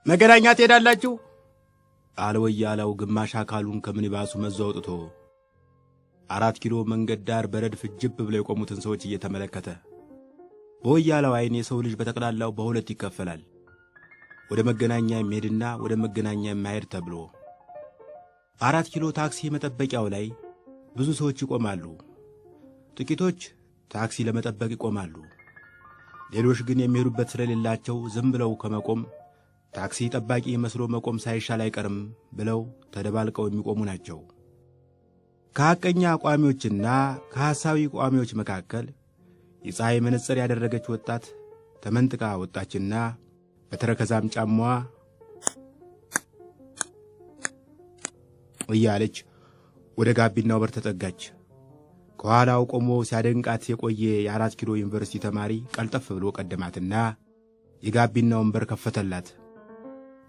መገናኛ ትሄዳላችሁ? አለ ወያላው ግማሽ አካሉን ከምኒባሱ መዞ አውጥቶ 4 ኪሎ መንገድ ዳር በረድፍ ጅብ ብለው የቆሙትን ሰዎች እየተመለከተ። በወያላው አይን የሰው ልጅ በጠቅላላው በሁለት ይከፈላል። ወደ መገናኛ የሚሄድና ወደ መገናኛ የማይሄድ ተብሎ። 4 ኪሎ ታክሲ መጠበቂያው ላይ ብዙ ሰዎች ይቆማሉ። ጥቂቶች ታክሲ ለመጠበቅ ይቆማሉ። ሌሎች ግን የሚሄዱበት ስለሌላቸው ዝም ብለው ከመቆም ታክሲ ጠባቂ መስሎ መቆም ሳይሻል አይቀርም ብለው ተደባልቀው የሚቆሙ ናቸው። ከሐቀኛ ቋሚዎችና ከሐሳዊ ቋሚዎች መካከል የፀሐይ መነጽር ያደረገች ወጣት ተመንጥቃ ወጣችና በተረከዛም ጫማዋ እያለች ወደ ጋቢናው በር ተጠጋች። ከኋላው ቆሞ ሲያደንቃት የቆየ የ4 ኪሎ ዩኒቨርሲቲ ተማሪ ቀልጠፍ ብሎ ቀደማትና የጋቢናውን በር ከፈተላት።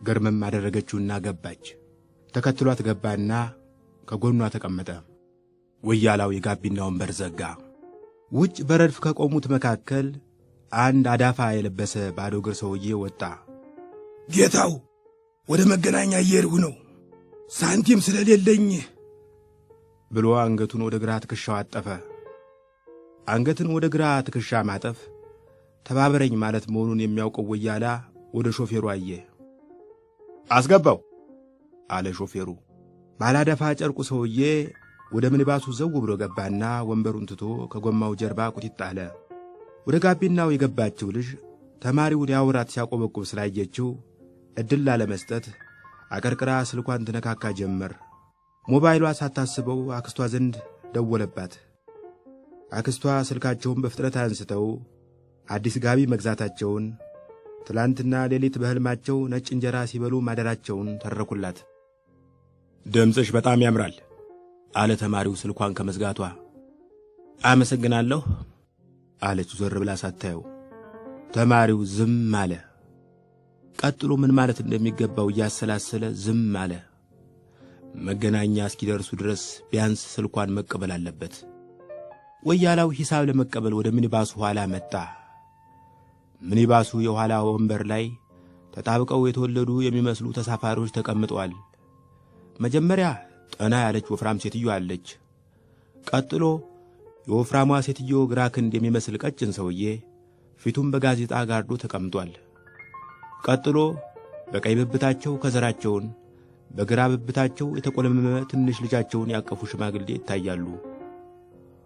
ገርመም አደረገችውና ገባች። ተከትሏት ገባና ከጎኗ ተቀመጠ። ወያላው የጋቢናውን በር ዘጋ። ውጭ በረድፍ ከቆሙት መካከል አንድ አዳፋ የለበሰ ባዶ እግር ሰውዬ ወጣ። ጌታው ወደ መገናኛ እየሄድኩ ነው፣ ሳንቲም ስለሌለኝ ብሎ አንገቱን ወደ ግራ ትከሻው አጠፈ። አንገትን ወደ ግራ ትከሻ ማጠፍ ተባበረኝ ማለት መሆኑን የሚያውቀው ወያላ ወደ ሾፌሩ አየ። አስገባው አለ ሾፌሩ። ባላደፋ ጨርቁ ሰውዬ ወደ ምኒባሱ ዘው ብሎ ገባና ወንበሩን ትቶ ከጎማው ጀርባ ቁጢጥ አለ። ወደ ጋቢናው የገባችው ልጅ ተማሪው ሊያወራት ሲያቆበቁብ ስላየችው እድል ላለመስጠት አቀርቅራ ስልኳን ትነካካ ጀመር። ሞባይሏ ሳታስበው አክስቷ ዘንድ ደወለባት። አክስቷ ስልካቸውን በፍጥነት አንስተው አዲስ ጋቢ መግዛታቸውን፣ ትላንትና ሌሊት በህልማቸው ነጭ እንጀራ ሲበሉ ማደራቸውን ተረኩላት። ድምፅሽ በጣም ያምራል አለ ተማሪው ስልኳን ከመዝጋቷ። አመሰግናለሁ አለች ዞር ብላ ሳታየው። ተማሪው ዝም አለ። ቀጥሎ ምን ማለት እንደሚገባው እያሰላሰለ ዝም አለ። መገናኛ እስኪደርሱ ድረስ ቢያንስ ስልኳን መቀበል አለበት። ወያላው ሂሳብ ለመቀበል ወደ ሚኒባሱ ኋላ መጣ። ሚኒባሱ የኋላ ወንበር ላይ ተጣብቀው የተወለዱ የሚመስሉ ተሳፋሪዎች ተቀምጠዋል። መጀመሪያ ጠና ያለች ወፍራም ሴትዮ አለች። ቀጥሎ የወፍራሟ ሴትዮ ግራ ክንድ የሚመስል ቀጭን ሰውዬ ፊቱን በጋዜጣ ጋርዶ ተቀምጧል። ቀጥሎ በቀኝ ብብታቸው ከዘራቸውን በግራ ብብታቸው የተቆለመመ ትንሽ ልጃቸውን ያቀፉ ሽማግሌ ይታያሉ።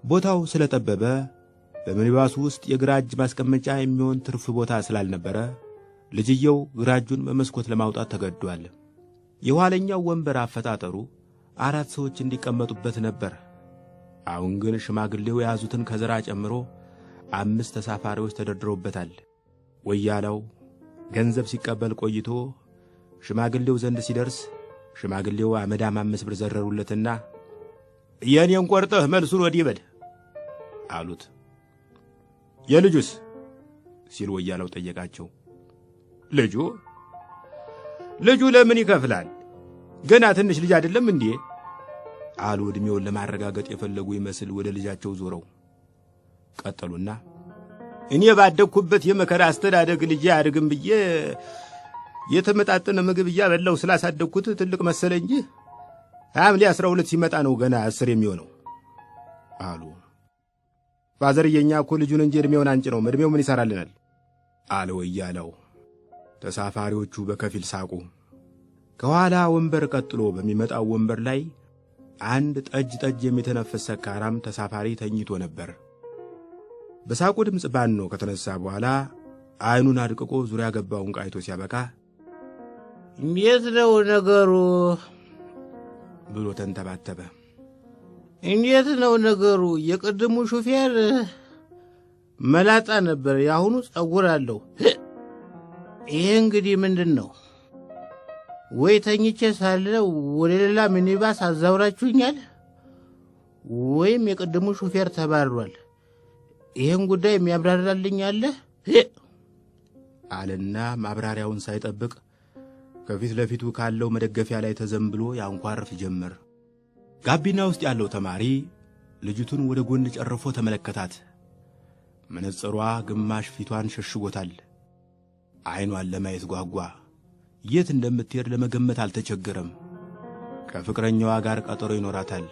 ቦታው ስለጠበበ በሚኒባሱ ውስጥ የግራ እጅ ማስቀመጫ የሚሆን ትርፍ ቦታ ስላልነበረ ልጅየው ግራ እጁን በመስኮት ለማውጣት ተገዷል። የኋለኛው ወንበር አፈጣጠሩ 4 ሰዎች እንዲቀመጡበት ነበር። አሁን ግን ሽማግሌው የያዙትን ከዘራ ጨምሮ 5 ተሳፋሪዎች ተደርድረውበታል። ወያላው ገንዘብ ሲቀበል ቆይቶ ሽማግሌው ዘንድ ሲደርስ ሽማግሌው አመዳም 5 ብር ዘረሩለትና የኔን ቆርጠህ መልሱን ወዲህ በል አሉት። የልጁስ ሲል ወያላው ጠየቃቸው። ልጁ ለምን ይከፍላል? ገና ትንሽ ልጅ አይደለም እንዴ? አሉ እድሜውን ለማረጋገጥ የፈለጉ ይመስል ወደ ልጃቸው ዞረው ቀጠሉና እኔ ባደግኩበት የመከራ አስተዳደግ ልጄ አያድግም ብዬ የተመጣጠነ ምግብ እያበላው ስላሳደግኩት ትልቅ መሰለ እንጂ ሐምሌ 12 ሲመጣ ነው ገና 10 የሚሆነው አሉ። ፋዘርዬ እኛ እኮ ልጁን እንጂ እድሜውን አንጭነውም፣ እድሜው ምን ይሰራልናል? አለ ወያላው። ተሳፋሪዎቹ በከፊል ሳቁ። ከኋላ ወንበር ቀጥሎ በሚመጣው ወንበር ላይ አንድ ጠጅ ጠጅ የሚተነፍስ ሰካራም ተሳፋሪ ተኝቶ ነበር። በሳቁ ድምጽ ባኖ ከተነሳ በኋላ አይኑን አድቅቆ ዙሪያ ገባውን ቃይቶ ሲያበቃ እንዴት ነው ነገሩ ብሎ ተንተባተበ። እንዴት ነው ነገሩ? የቅድሙ ሹፌር መላጣ ነበር፣ ያሁኑ ጸጉር አለው። ይሄ እንግዲህ ምንድነው? ወይ ተኝቼ ሳለ ወደ ሌላ ሚኒባስ አዛውራችሁኛል፣ ወይም የቅድሙ ሹፌር ተባሯል። ይሄን ጉዳይ የሚያብራራልኝ አለ? አለና ማብራሪያውን ሳይጠብቅ ከፊት ለፊቱ ካለው መደገፊያ ላይ ተዘንብሎ ያንኳርፍ ጀመር። ጋቢና ውስጥ ያለው ተማሪ ልጅቱን ወደ ጎን ጨርፎ ተመለከታት። መነጽሯ ግማሽ ፊቷን ሸሽጎታል። አይኗን ለማየት ጓጓ። የት እንደምትሄድ ለመገመት አልተቸገረም። ከፍቅረኛዋ ጋር ቀጠሮ ይኖራታል።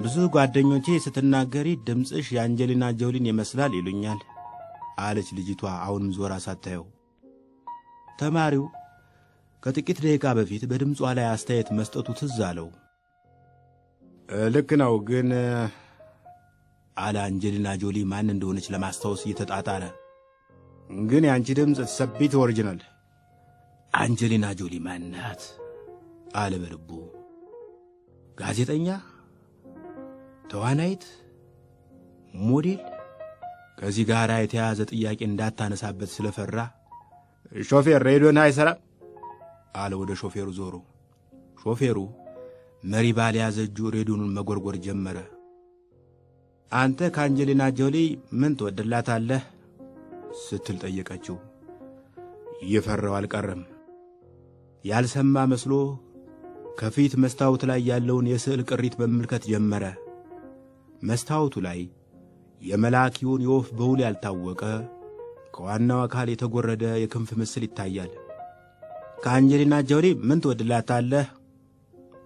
ብዙ ጓደኞቼ ስትናገሪ ድምፅሽ የአንጀሊና ጆሊን ይመስላል ይሉኛል አለች ልጅቷ አሁንም ዞራ ሳታየው። ተማሪው ከጥቂት ደቂቃ በፊት በድምጿ ላይ አስተያየት መስጠቱ ትዝ አለው። ልክ ነው ግን አለ አንጀሊና ጆሊ ማን እንደሆነች ለማስታወስ እየተጣጣረ። ግን የአንቺ ድምፅ it's a bit original። አንጀሊና ጆሊ ማን ናት አለ በልቡ። ጋዜጠኛ፣ ተዋናይት፣ ሞዴል? ከዚህ ጋር የተያያዘ ጥያቄ እንዳታነሳበት ስለፈራ ሾፌር ሬዲዮን አይሰራም አለ ወደ ሾፌሩ ዞሮ። ሾፌሩ መሪ ባልያዘ እጁ ሬዲዮኑን መጎርጎር ጀመረ። አንተ ከአንጀሊና ጆሊ ምን ትወድላታለህ ስትል ጠየቀችው። እየፈራው አልቀረም። ያልሰማ መስሎ ከፊት መስታወት ላይ ያለውን የስዕል ቅሪት መመልከት ጀመረ። መስታወቱ ላይ የመልአክ ይሁን የወፍ በውል ያልታወቀ ከዋናው አካል የተጎረደ የክንፍ ምስል ይታያል። ከአንጀሊና ጆሊ ምን ትወድላታለህ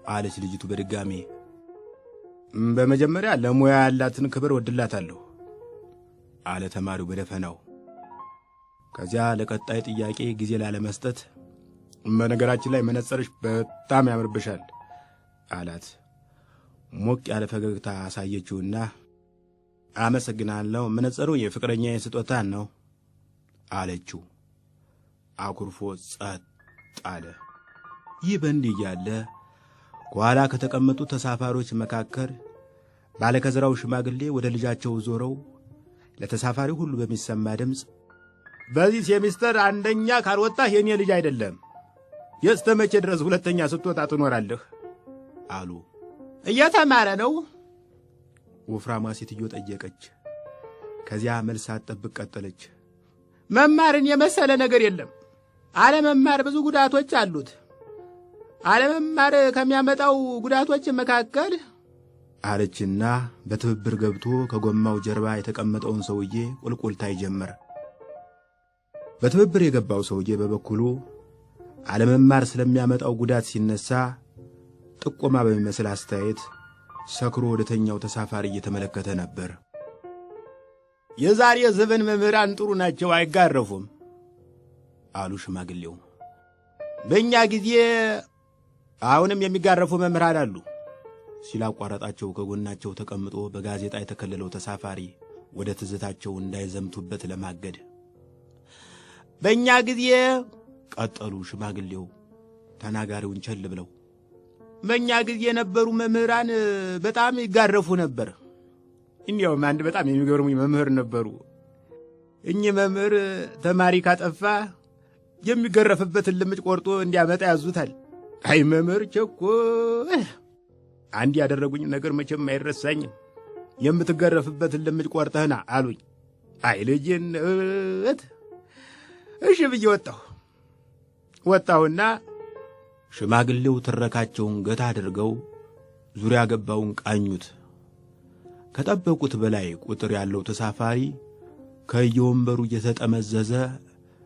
አለች ልጅቱ በድጋሜ። በመጀመሪያ ለሙያ ያላትን ክብር ወድላታለሁ አለ ተማሪው በደፈናው። ከዚያ ለቀጣይ ጥያቄ ጊዜ ላለመስጠት በነገራችን ላይ መነጽርሽ በጣም ያምርብሻል አላት። ሞቅ ያለ ፈገግታ አሳየችውና አመሰግናለሁ፣ መነጽሩ የፍቅረኛዬ ስጦታ ነው አለችው። አኩርፎ ጸጥ አለ። ይህ በእንዲህ እያለ ከኋላ ከተቀመጡ ተሳፋሪዎች መካከል ባለከዘራው ሽማግሌ ወደ ልጃቸው ዞረው ለተሳፋሪው ሁሉ በሚሰማ ድምፅ በዚህ ሴሚስተር አንደኛ ካልወጣህ የኔ ልጅ አይደለም፣ እስከ መቼ ድረስ ሁለተኛ ስትወጣ ትኖራለህ አሉ። እየተማረ ነው? ወፍራሟ ሴትዮ ጠየቀች። ከዚያ መልስ ሳትጠብቅ ቀጠለች። መማርን የመሰለ ነገር የለም። አለመማር ብዙ ጉዳቶች አሉት። አለመማር ከሚያመጣው ጉዳቶች መካከል አለችና በትብብር ገብቶ ከጎማው ጀርባ የተቀመጠውን ሰውዬ ቁልቁልታይ ጀመረ። በትብብር የገባው ሰውዬ በበኩሉ አለመማር ስለሚያመጣው ጉዳት ሲነሳ ጥቆማ በሚመስል አስተያየት ሰክሮ ወደተኛው ተሳፋሪ እየተመለከተ ነበር። የዛሬ ዘመን መምህራን ጥሩ ናቸው፣ አይጋረፉም አሉ ሽማግሌው። በእኛ ጊዜ አሁንም የሚጋረፉ መምህራን አሉ ሲላቋረጣቸው ከጎናቸው ተቀምጦ በጋዜጣ የተከለለው ተሳፋሪ ወደ ትዝታቸው እንዳይዘምቱበት ለማገድ። በእኛ ጊዜ ቀጠሉ ሽማግሌው ተናጋሪውን ቸል ብለው፣ በእኛ ጊዜ የነበሩ መምህራን በጣም ይጋረፉ ነበር። እንዲያውም አንድ በጣም የሚገርሙኝ መምህር ነበሩ። እኚህ መምህር ተማሪ ካጠፋ የሚገረፍበትን ልምጭ ቆርጦ እንዲያመጣ ያዙታል። አይ መምህር ቸኮል፣ አንድ ያደረጉኝ ነገር መቼም አይረሳኝም። የምትገረፍበትን ልምጭ ቆርጠህና አሉኝ። አይ ልጅነት፣ እሺ ብዬ ወጣሁ። ወጣሁና ሽማግሌው ትረካቸውን ገታ አድርገው ዙሪያ ገባውን ቃኙት። ከጠበቁት በላይ ቁጥር ያለው ተሳፋሪ ከየወንበሩ እየተጠመዘዘ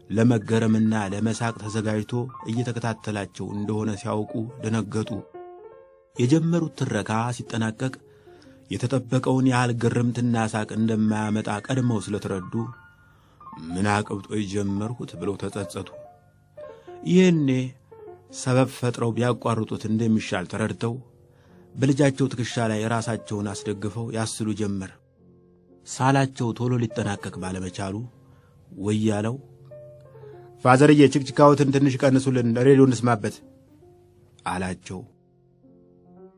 ለመገረምና ለመሳቅ ተዘጋጅቶ እየተከታተላቸው እንደሆነ ሲያውቁ ደነገጡ። የጀመሩት ትረካ ሲጠናቀቅ የተጠበቀውን ያህል ግርምትና ሳቅ እንደማያመጣ ቀድመው ስለተረዱ ምን አቅብጦ የጀመርሁት ብለው ተጸጸቱ። ይህኔ ሰበብ ፈጥረው ቢያቋርጡት እንደሚሻል ተረድተው በልጃቸው ትከሻ ላይ ራሳቸውን አስደግፈው ያስሉ ጀመር። ሳላቸው ቶሎ ሊጠናቀቅ ባለመቻሉ ወያለው ፋዘርዬ ችክችካዎትን ትንሽ ቀንሱልን፣ ሬዲዮ እንስማበት አላቸው።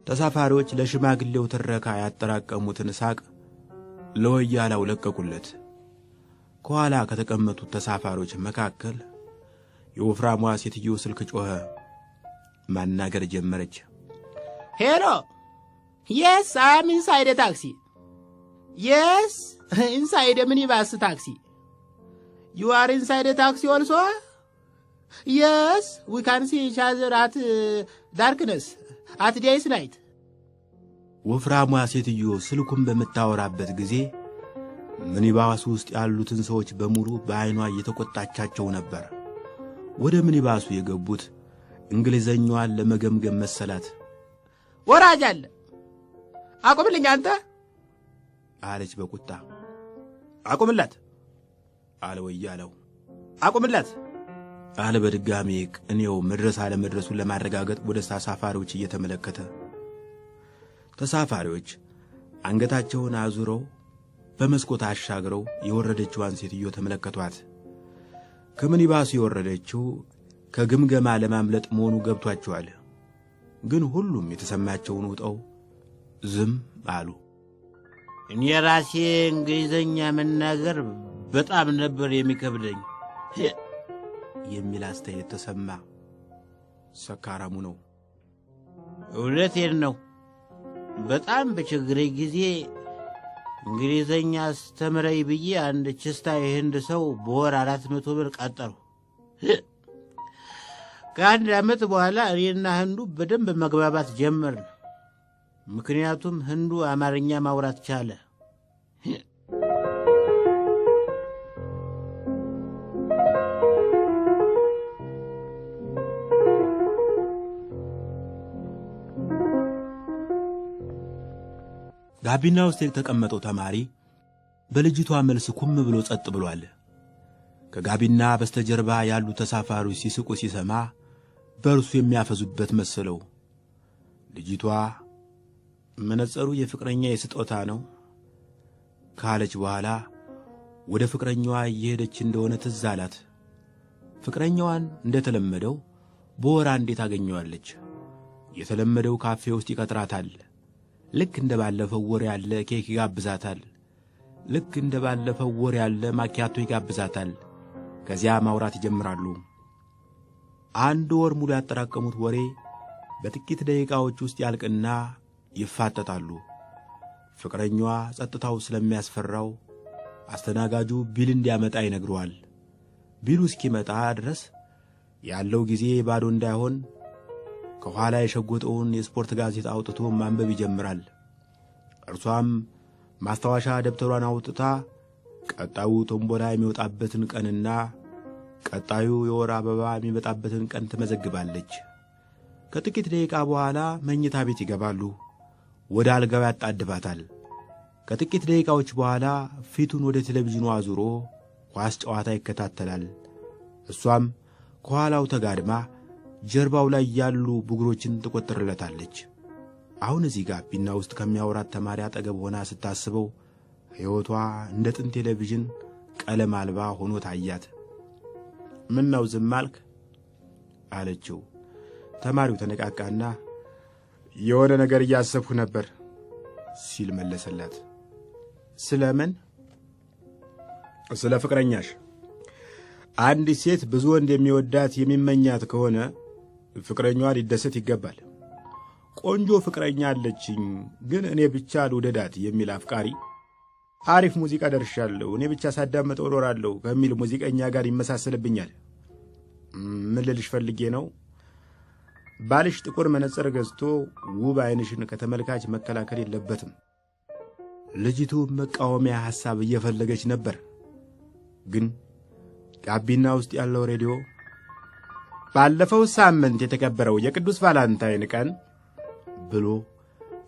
ተሳፋሪዎች ለሽማግሌው ትረካ ያጠራቀሙትን ሳቅ ለወያላው ለቀቁለት። ከኋላ ከተቀመጡት ተሳፋሪዎች መካከል የወፍራሟ ሴትዮ ስልክ ጮኸ። ማናገር ጀመረች። Hello, yes, I'm inside taxi, yes, inside minibus taxi. You are inside taxi also? Yes, we can see each other at darkness at days night። ወፍራሟ ሴትዮ ስልኩን በምታወራበት ጊዜ ሚኒባስ ውስጥ ያሉትን ሰዎች በሙሉ በዐይኗ እየተቆጣቻቸው ነበር። ወደ ሚኒባሱ የገቡት እንግሊዘኛዋን ለመገምገም መሰላት። ወራጅ አለ፣ አቁምልኝ አንተ አለች በቁጣ። አቁምላት አለ ወያለው። አቁምላት አለ በድጋሜ ቅኔው መድረስ አለመድረሱን ለማረጋገጥ ወደ ተሳፋሪዎች እየተመለከተ። ተሳፋሪዎች አንገታቸውን አዙረው በመስኮት አሻግረው የወረደችዋን ሴትዮ ተመለከቷት። ከሚኒባሱ የወረደችው ከግምገማ ለማምለጥ መሆኑ ገብቷቸዋል። ግን ሁሉም የተሰማቸውን ውጠው ዝም አሉ። እኔ ራሴ እንግሊዘኛ መናገር በጣም ነበር የሚከብደኝ የሚል አስተያየት ተሰማ። ሰካራሙ ነው። እውነቴን ነው። በጣም በችግሬ ጊዜ እንግሊዘኛ አስተምረኝ ብዬ አንድ ችስታ የህንድ ሰው በወር 400 ብር ቀጠርሁ። ከአንድ ዓመት በኋላ እኔና ህንዱ በደንብ መግባባት ጀመርን። ምክንያቱም ህንዱ አማርኛ ማውራት ቻለ። ጋቢና ውስጥ የተቀመጠው ተማሪ በልጅቷ መልስ ኩም ብሎ ጸጥ ብሏል። ከጋቢና በስተጀርባ ያሉ ተሳፋሪዎች ሲስቁ ሲሰማ በእርሱ የሚያፈዙበት መሰለው። ልጅቷ መነጸሩ የፍቅረኛ የስጦታ ነው ካለች በኋላ ወደ ፍቅረኛዋ እየሄደች እንደሆነ ትዝ አላት። ፍቅረኛዋን እንደተለመደው በወር አንዴ ታገኘዋለች። የተለመደው ካፌ ውስጥ ይቀጥራታል። ልክ እንደ ባለፈው ወር ያለ ኬክ ይጋብዛታል። ልክ እንደ ባለፈው ወር ያለ ማኪያቶ ይጋብዛታል። ከዚያ ማውራት ይጀምራሉ። አንድ ወር ሙሉ ያጠራቀሙት ወሬ በጥቂት ደቂቃዎች ውስጥ ያልቅና ይፋጠጣሉ። ፍቅረኛዋ ጸጥታው ስለሚያስፈራው አስተናጋጁ ቢል እንዲያመጣ ይነግረዋል። ቢሉ እስኪመጣ ድረስ ያለው ጊዜ ባዶ እንዳይሆን ከኋላ የሸጎጠውን የስፖርት ጋዜጣ አውጥቶ ማንበብ ይጀምራል። እርሷም ማስታወሻ ደብተሯን አውጥታ ቀጣዩ ቶምቦላ የሚወጣበትን ቀንና ቀጣዩ የወር አበባ የሚመጣበትን ቀን ትመዘግባለች። ከጥቂት ደቂቃ በኋላ መኝታ ቤት ይገባሉ። ወደ አልጋው ያጣድፋታል። ከጥቂት ደቂቃዎች በኋላ ፊቱን ወደ ቴሌቪዥኑ አዙሮ ኳስ ጨዋታ ይከታተላል። እሷም ከኋላው ተጋድማ ጀርባው ላይ ያሉ ብጉሮችን ትቆጥርለታለች። አሁን እዚህ ጋቢና ውስጥ ከሚያወራት ተማሪ አጠገብ ሆና ስታስበው ሕይወቷ እንደ ጥንት ቴሌቪዥን ቀለም አልባ ሆኖ ታያት። ምነው ዝም አልክ አለችው። ተማሪው ተነቃቃና የሆነ ነገር እያሰብኩ ነበር ሲል መለሰላት። ስለምን? ስለ ፍቅረኛሽ። አንዲት ሴት ብዙ ወንድ የሚወዳት የሚመኛት ከሆነ ፍቅረኛዋ ሊደሰት ይገባል። ቆንጆ ፍቅረኛ አለችኝ ግን እኔ ብቻ ልውደዳት የሚል አፍቃሪ አሪፍ ሙዚቃ ደርሻለሁ እኔ ብቻ ሳዳምጠው እኖራለሁ ከሚል ሙዚቀኛ ጋር ይመሳሰልብኛል። ምን ልልሽ ፈልጌ ነው፣ ባልሽ ጥቁር መነጽር ገዝቶ ውብ ዓይንሽን ከተመልካች መከላከል የለበትም። ልጅቱ መቃወሚያ ሐሳብ እየፈለገች ነበር። ግን ጋቢና ውስጥ ያለው ሬዲዮ ባለፈው ሳምንት የተከበረው የቅዱስ ቫላንታይን ቀን ብሎ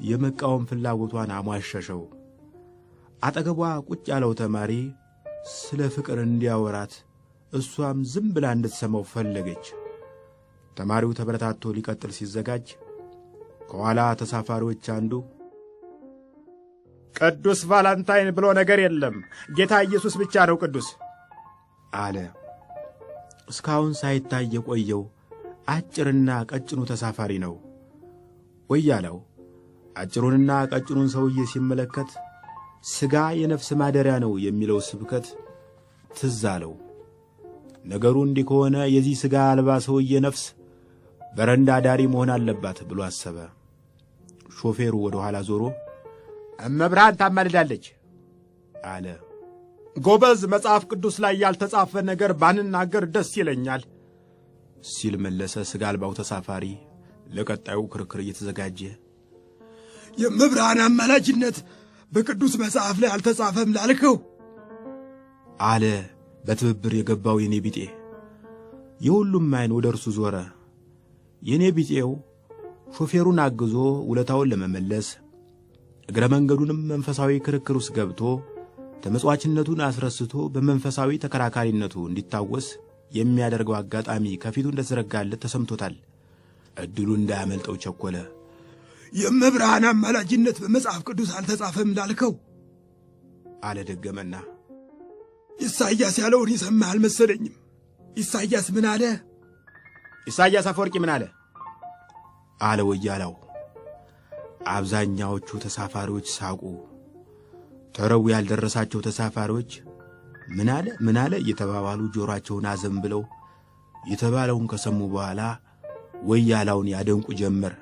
የመቃወም ፍላጎቷን አሟሸሸው። አጠገቧ ቁጭ ያለው ተማሪ ስለ ፍቅር እንዲያወራት እሷም ዝም ብላ እንድትሰማው ፈለገች። ተማሪው ተበረታቶ ሊቀጥል ሲዘጋጅ ከኋላ ተሳፋሪዎች አንዱ ቅዱስ ቫላንታይን ብሎ ነገር የለም፣ ጌታ ኢየሱስ ብቻ ነው ቅዱስ አለ። እስካሁን ሳይታይ የቆየው አጭርና ቀጭኑ ተሳፋሪ ነው። ወያለው አጭሩንና ቀጭኑን ሰውዬ ሲመለከት ሥጋ የነፍስ ማደሪያ ነው የሚለው ስብከት ትዝ አለው። ነገሩ እንዲህ ከሆነ የዚህ ሥጋ አልባ ሰውዬ ነፍስ በረንዳ ዳሪ መሆን አለባት ብሎ አሰበ። ሾፌሩ ወደ ኋላ ዞሮ እመብርሃን ታማልዳለች አለ። ጎበዝ፣ መጽሐፍ ቅዱስ ላይ ያልተጻፈ ነገር ባንናገር ደስ ይለኛል ሲል መለሰ። ሥጋ አልባው ተሳፋሪ ለቀጣዩ ክርክር እየተዘጋጀ የመብርሃን አማላጅነት በቅዱስ መጽሐፍ ላይ አልተጻፈም ላልከው አለ በትብብር የገባው የኔ ቢጤ። የሁሉም ዓይን ወደ እርሱ ዞረ። የኔ ቢጤው ሾፌሩን አግዞ ውለታውን ለመመለስ፣ እግረ መንገዱንም መንፈሳዊ ክርክር ውስጥ ገብቶ ተመጽዋችነቱን አስረስቶ በመንፈሳዊ ተከራካሪነቱ እንዲታወስ የሚያደርገው አጋጣሚ ከፊቱ እንደተዘረጋለት ተሰምቶታል። ዕድሉ እንዳያመልጠው ቸኮለ። የእመብርሃን አማላጅነት በመጽሐፍ ቅዱስ አልተጻፈም ላልከው፣ አለ ደገመና፣ ኢሳይያስ ያለውን የሰማህ አልመሰለኝም። ኢሳይያስ ምን አለ? ኢሳይያስ አፈወርቂ ምን አለ? አለ ወያላው። አብዛኛዎቹ ተሳፋሪዎች ሳቁ። ተረው ያልደረሳቸው ተሳፋሪዎች ምን አለ፣ ምን አለ እየተባባሉ ጆሮአቸውን አዘንብለው የተባለውን ከሰሙ በኋላ ወያላውን ያደንቁ ጀመር።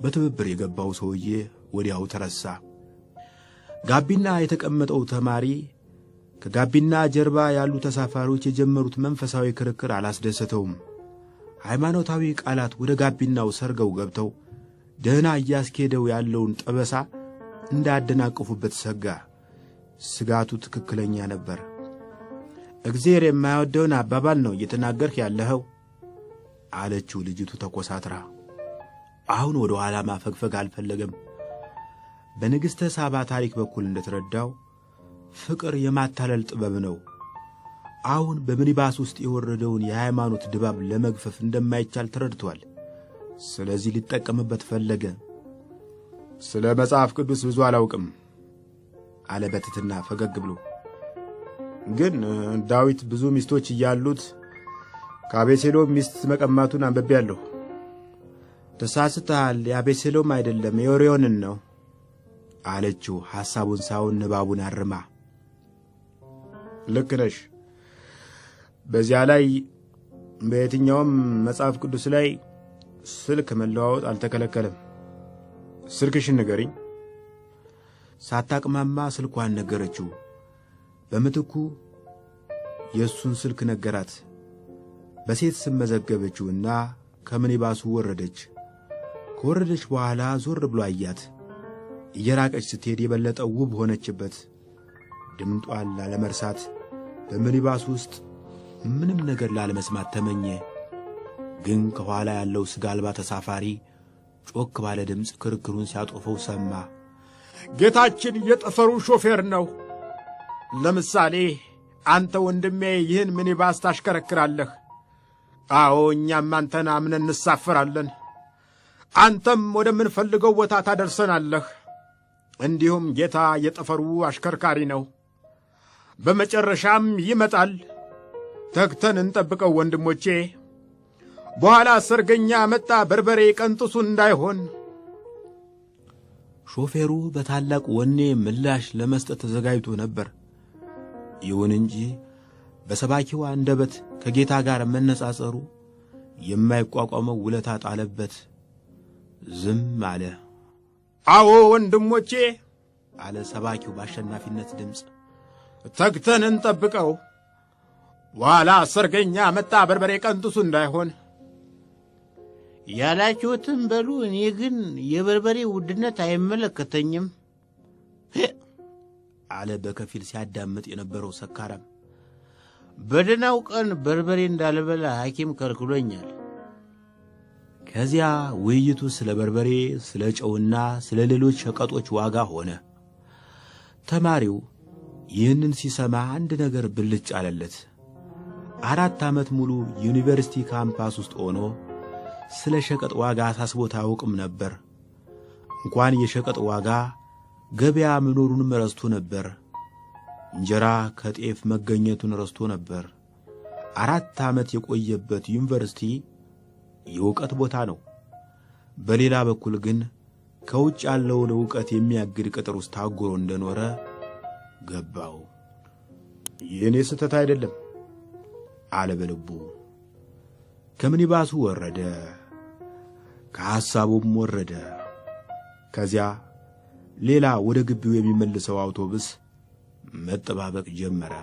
በትብብር የገባው ሰውዬ ወዲያው ተረሳ። ጋቢና የተቀመጠው ተማሪ ከጋቢና ጀርባ ያሉ ተሳፋሪዎች የጀመሩት መንፈሳዊ ክርክር አላስደሰተውም። ሃይማኖታዊ ቃላት ወደ ጋቢናው ሰርገው ገብተው ደህና እያስኬደው ያለውን ጠበሳ እንዳያደናቅፉበት ሰጋ። ስጋቱ ትክክለኛ ነበር። እግዜር የማይወደውን አባባል ነው እየተናገርህ ያለኸው፣ አለችው ልጅቱ ተኮሳትራ። አሁን ወደ ኋላ ማፈግፈግ አልፈለገም። በንግሥተ ሳባ ታሪክ በኩል እንደተረዳው ፍቅር የማታለል ጥበብ ነው። አሁን በሚኒባስ ውስጥ የወረደውን የሃይማኖት ድባብ ለመግፈፍ እንደማይቻል ተረድቷል። ስለዚህ ሊጠቀምበት ፈለገ። ስለ መጽሐፍ ቅዱስ ብዙ አላውቅም፣ አለ በትሕትና ፈገግ ብሎ። ግን ዳዊት ብዙ ሚስቶች እያሉት ከአቤሴሎም ሚስት መቀማቱን አንብቤያለሁ። ተሳስተሃል፣ የአቤሴሎም አይደለም፣ የኦርዮንን ነው፣ አለችው ሐሳቡን ሳይሆን ንባቡን አርማ። ልክ ነሽ። በዚያ ላይ በየትኛውም መጽሐፍ ቅዱስ ላይ ስልክ መለዋወጥ አልተከለከለም። ስልክሽን ንገሪኝ። ሳታቅማማ ስልኳን ነገረችው። በምትኩ የእሱን ስልክ ነገራት። በሴት ስም መዘገበችውና ከምኒባሱ ወረደች። ከወረደች በኋላ ዞር ብሎ አያት። እየራቀች ስትሄድ የበለጠ ውብ ሆነችበት። ድምጧን ላለመርሳት፣ በሚኒባስ ውስጥ ምንም ነገር ላለመስማት ተመኘ። ግን ከኋላ ያለው ሥጋ አልባ ተሳፋሪ ጮክ ባለ ድምፅ ክርክሩን ሲያጦፈው ሰማ። ጌታችን የጠፈሩ ሾፌር ነው። ለምሳሌ አንተ ወንድሜ ይህን ሚኒባስ ታሽከረክራለህ። አዎ፣ እኛም አንተን አምነን እንሳፈራለን። አንተም ወደምንፈልገው ቦታ ታደርሰናለህ። እንዲሁም ጌታ የጠፈሩ አሽከርካሪ ነው። በመጨረሻም ይመጣል። ተግተን እንጠብቀው ወንድሞቼ። በኋላ ሰርገኛ መጣ በርበሬ ቀንጥሱ እንዳይሆን። ሾፌሩ በታላቅ ወኔ ምላሽ ለመስጠት ተዘጋጅቶ ነበር። ይሁን እንጂ በሰባኪው አንደበት ከጌታ ጋር መነጻጸሩ የማይቋቋመው ውለታ ጣለበት። ዝም አለ። አዎ ወንድሞቼ፣ አለ ሰባኪው በአሸናፊነት ድምፅ፣ ተግተን እንጠብቀው። በኋላ ሰርገኛ መጣ በርበሬ ቀንጥሱ እንዳይሆን። ያላችሁትም በሉ፣ እኔ ግን የበርበሬ ውድነት አይመለከተኝም፣ አለ በከፊል ሲያዳምጥ የነበረው ሰካራም። በደህናው ቀን በርበሬ እንዳልበላ ሐኪም ከልክሎኛል። ከዚያ ውይይቱ ስለ በርበሬ፣ ስለ ጨውና ስለ ሌሎች ሸቀጦች ዋጋ ሆነ። ተማሪው ይህንን ሲሰማ አንድ ነገር ብልጭ አለለት። 4 ዓመት ሙሉ ዩኒቨርሲቲ ካምፓስ ውስጥ ሆኖ ስለ ሸቀጥ ዋጋ አሳስቦት አያውቅም ነበር። እንኳን የሸቀጥ ዋጋ ገበያ መኖሩንም ረስቶ ነበር። እንጀራ ከጤፍ መገኘቱን ረስቶ ነበር። 4 ዓመት የቆየበት ዩኒቨርሲቲ የእውቀት ቦታ ነው። በሌላ በኩል ግን ከውጭ ያለውን ዕውቀት የሚያግድ ቅጥር ውስጥ ታጉሮ እንደኖረ ገባው። የእኔ ስህተት አይደለም፣ አለ በልቡ። ከምኒባሱ ወረደ፣ ከሐሳቡም ወረደ። ከዚያ ሌላ ወደ ግቢው የሚመልሰው አውቶቡስ መጠባበቅ ጀመረ።